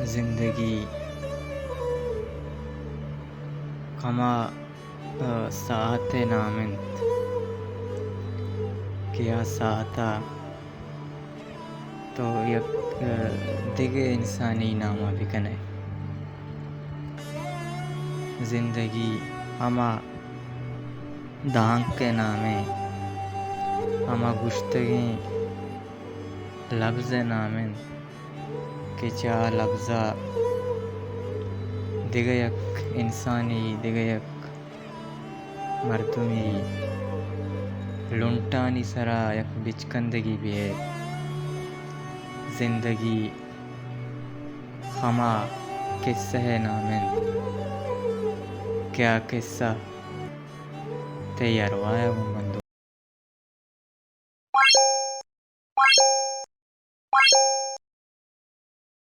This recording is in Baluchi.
زندگی ہما، ء، ساعت ءِ نام اِنت کہ آ ساعت ءَ تو یک، ء، دگہ انسانے ءِ نام ءَ بہ کن ئے۔ زندگی ہما دانک ءِ نام اِنت، ہما گوشتگیں لبز ءِ نام اِنت کہ چہ آ لبز ءَ دگہ یک انسانے، دگہ یک مردمے لنٹانی سرا یک بچکندگی بیت۔ زندگی ہما کسہ ءِ نام اِنت کہ آ کسہ تئی ارواہ ءَ گوں بندوک۔